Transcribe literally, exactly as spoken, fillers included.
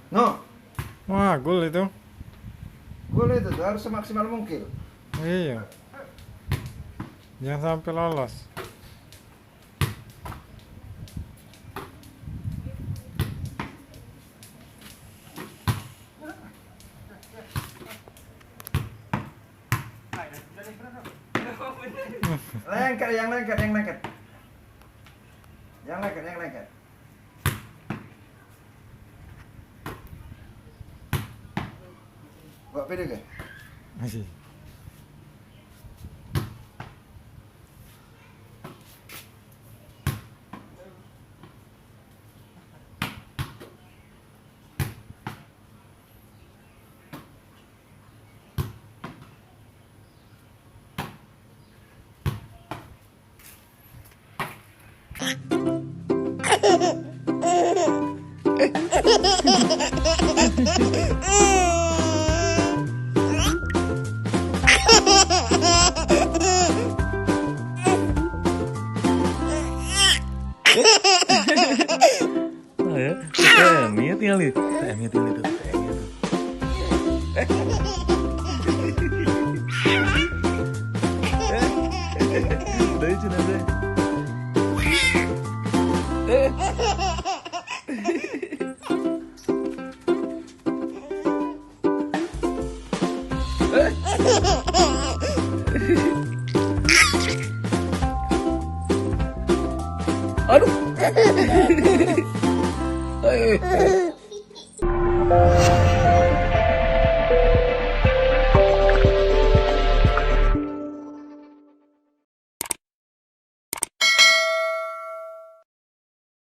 No. Wah, gol itu. Gol itu tuh harus semaksimal mungkin. Iya. Jangan sampai lolos. Lengket, yang lengket, yang lengket. Yang lengket, yang lengket. Buat pede ke? Masih. Oh, ya. Eh, minyak tinggal di. Eh, minyak tinggal itu. Eh, minyak tuh. Dari sini aja. Aduh.